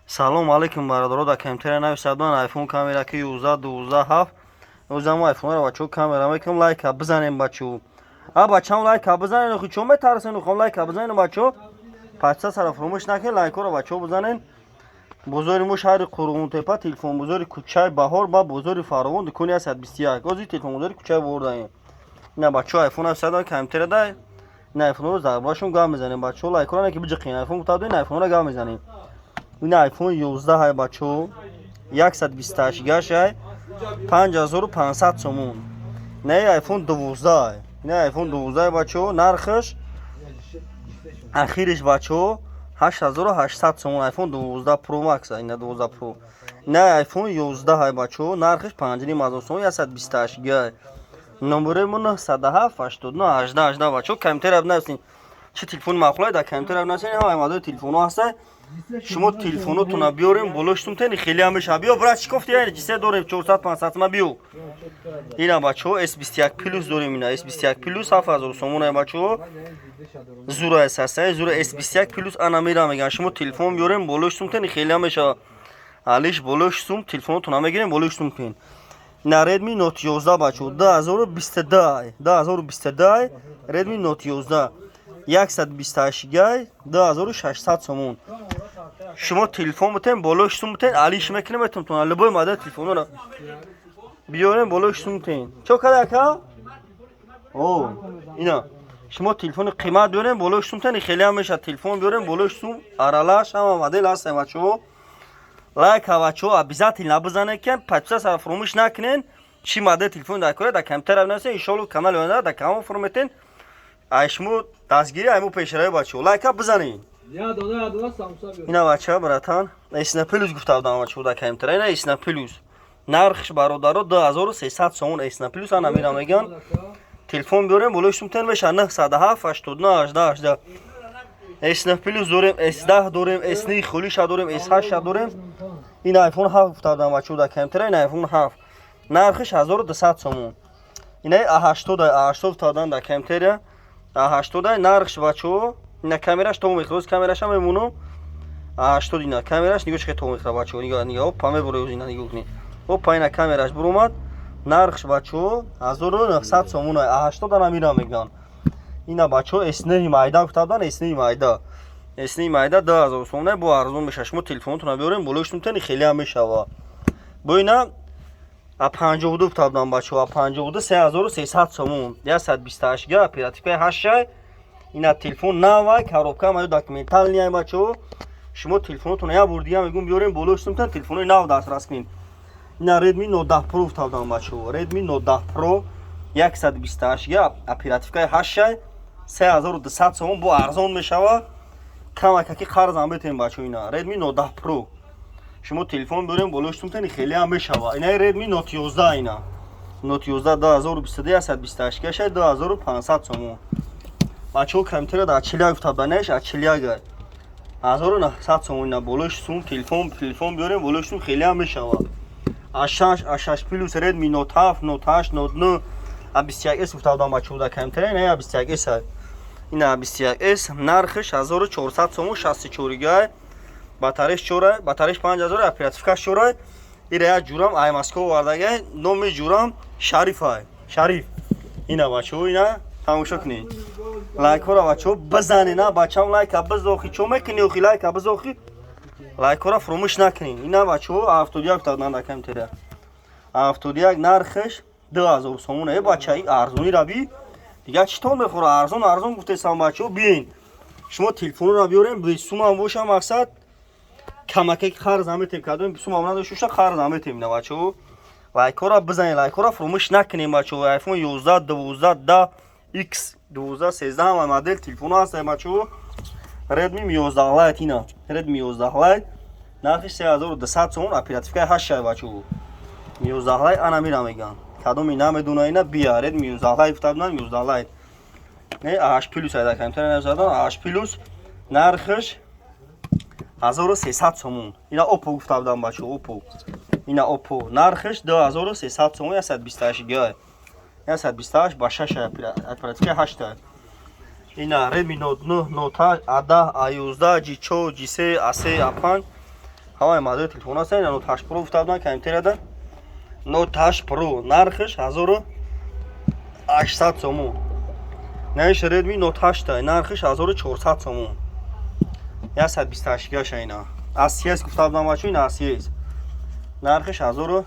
Салом алейкум, бародаро. Дар комментария нависад, ман айфон камера ки 11, 12, 7. Озаму айфонро, бачаҳо, камера мекунам. Лайка бизанем, бачаҳо. А бачаам, лайка бизанен. Охи, чо метарсен? Ухом, лайка бизанен, бачаҳо. Подписаться фуромӯш накунед, лайкҳоро, бачаҳо, бизанен. Бозори мо шаҳри Қурғонтепа, телефонбозори кӯчаи Баҳор ба бозори Фаровон, дукони 121. Ози телефонбозори кӯчаи Баҳор даем. Ина, бачаҳо, айфон нависад комментария. Ин айфонро зарбашон гап мезанем, бачаҳо. Лайкҳоро не ки биҷиқин. Айфон гуфта, ин айфонро гап мезанем. Ин айфон 11 ҳай, бачаҳо, 128 гашай, 5500 сомон. Не, айфон 12, не, айфон 12, бачаҳо, нархаш ахириш, бачаҳо, 8800 сомон. Айфон 12 Pro Max, ина 12 Pro. Не, айфон 11 ҳай, бачаҳо, нархаш 5500 сомон, 128 гай. Номерои мо 907 89 18 18. Бачаҳо, комментария бинависед, чӣ телефони маъқулай, дар комментария бинависед. Ҳамаи мадои телефонҳо ҳастай. Шумо телефонотона биёрем, болоштум тени хеле ҳам мешава. Биё, брат, чӣ кофти? Ҷисе дорем 400, 500 ма, биё. Ина, бачаҳо, S21 Plus дорем. Ина S21 Plus 7000 сомон, бачаҳо, зура ҳастай, зура S21 Plus. Ана мера меган, шумо телефон биёрем, болоштум тени хеле ҳам мешава. Алиш болоштум телефонотона мегирем, болоштум тен. Ина Redmi Note 11, бачаҳо, 2022, 2022 Redmi Note 11, 128 гай, 2600 сомон. Шумо телефон бутен, болои сум бутен, алиш мекунем метонтон. Любой модел телефонро биёрем, болои сум бутен. Чо када, ака? О, ина шумо телефони қимат биёрем, болои сум тен, хеле ҳам мешавад. Телефон биёрем, болои сум аралаш, ҳама модел ҳастем, бачаҳо. Лайка, бачаҳо, обязательно бизанед, ки подписаться фуромӯш накунен. Чӣ модел телефон дар кора, дар комментария бинависед. Иншоалло, канали оянда дар канал фурометен. Ай шумо дастгирӣ, ай мо пешравӣ, бачаҳо, лайка бизанед. Я дона, я дона самса биё. Ина, бача, братан, S9 Plus гуфта будам, бачаҳо, дар комментария. Ина S9 Plus нархш, бародаро, 2300 сомон. S9 Plus ана мера меган. Телефон биёрем, болои сумтен меша. 907 89 18 18. S9 Plus дорем, S10 дорем, S9 холиша дорем, S8 дорем. Ин iPhone 7 гуфта будам, бачаҳо, дар комментария. Ин iPhone 7 нархиш 1200 сомон. Ина A80, A80 гуфта будам дар комментария. A80 нархш, бачаҳо, ина камераш то мехӯрад, камераша мемонам. A80, ина камераш, нигоҳ, чӣ то мехӯрад, бачаҳо, нигоҳ, нигоҳ, опа, мебуре ина, нигоҳ кунед, опа, ина камераш буромад. Нархш, бачаҳо, 1900 сомон. A80 ана мира меган. Ина, бачаҳо, S9 майда гуфта буданд. S9 майда, S9 майда 2000 сомон, бо арзон меша. Шумо телефонотонро биёрем, болои шумтени хеле ҳам мешава. Бо ина А52 гуфта будам, бачаҳо. А52 3300 сомон, 128 га, оперативкаи 8. Ина телефон навай, коробка маю, документальный, бачаҳо. Шумо телефонотонро як бор дига мегӯм, биёрем, болои шумтен, телефонои нав дастрас кунед. Ина Redmi Note 10 Pro гуфта будам, бачаҳо. Redmi Note 10 Pro 128 га, оперативкаи 8, 3200 сомон, бо арзон мешава. Камакаки қарзам бетем, бачаҳо. Ина Redmi Note 10 Pro, шумо телефон биёрем, болои шумтени хеле ҳам мешава. Ина Redmi Note 11, ина Note 11 2022, 128 гаша, 2500 сомон. Бачаҳо, компютера дар 41 гуфта буданд, А41 1900 сомон. Ина болои сум телефон биёрем, болои сум хеле ҳам мешава. А6, А6 Plus, Redmi Note 7, Note 8, Note 9, A21s гуфта будам, бачаҳо, дар компютера. Ина A21s, ина A21s нархиш 1400 сомон, 64 гай, батареш 4, батареш 5000, оперативкаш 4. Ира як ҷурам ай Москва овардагай, номи ҷурам Шарифай, Шариф. Ина, бачаҳо, ина тамошо кунед. Лайкҳоро, бачаҳо, бизанед. На, бачаам, лайка бизохи, чо мекунӣ охи? Лайка бизохи, лайкҳоро фуромӯш накунед. Ина, бачаҳо, 71 гуфта дар компютера. 71 нархаш 2000 сомон. Э, бача, и арзонира би, дигар чӣ тон мехӯра? Арзон, арзон гуфтесам, бачаҳо, биен. Шумо телефонро биёрем, бесумам боша, мақсад камакаки қарз наметем. Кадом сумам надошта боша, қарз наметем. Ина, бачаҳо, лайкҳоро бизанед, лайкҳоро фуромӯш накунем, бачаҳо. iPhone 11, 12, 10 X, 12, 13, ҳама модел телефонҳо ҳастанд, бачаҳо. Redmi 11 Lite, ина Redmi 11 Lite нархи 3200 сомон, оперативкаи 8, бачаҳо. 11 Lite ана мира меган. Кадоми намедона, ина бия, Redmi 11 Lite гуфта буданд, 11 Lite. Не, A8 Plus айда компютер назадан. A8 Plus нархаш 1300 сомон. Ина Oppo гуфта будам, бачаҳо, Oppo. Ина Oppo нархаш 2300 сомон, 128 ГБ. 128 ба 6, оперативка 8. Ина Redmi Note 9, Note 8, A10, A11, G4, G3, A3, A5. Ҳамаи модели телефон ҳаста. Ина Note 8 Pro гуфта буданд комментарияда. Note 8 Pro нархаш 1800 сомон. Наиш Redmi Note 8, нархаш 1400 сомон. 128 гаша. Ина ACS гуфта будам, бачо, ина ACS нархаш 1100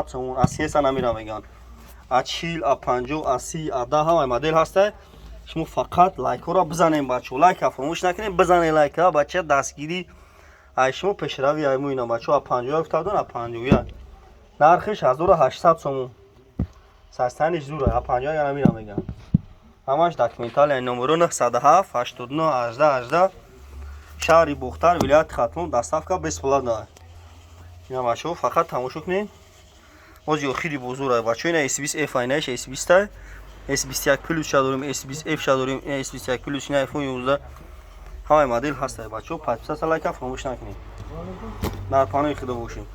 сомон. ACS намира меган. А 40, а 50, а 30, а 10, ҳамаи модел ҳаста. Шумо фақат лайкҳоро бизанем, бачо, лайка фаромӯш накунем, бизанем лайка, бача. Дастгирӣ ай шумо пешрави айму. Ина, бачо, а 51 гуфта будам, а 51 нархиш 1800 сомон. Састаниш зура, а 51 намира меган. Ҳамаш документалия. Номеро 907 89 18 18, шаҳри Бохтар, вилояти Хатлон, доставка бесплатно. Ина, бачаҳо, фақат тамошо кунед. Бози охири бозора, бачаҳо. Ина S20 F, айнаиш S20, S21 Plus ша дорем, S20 F ша дорем, S21 Plus, ина iPhone 11, ҳамаи модел ҳаста, бачаҳо. Подписаться, лайка фаромӯш накунед. Дар паноҳи Худо бошем.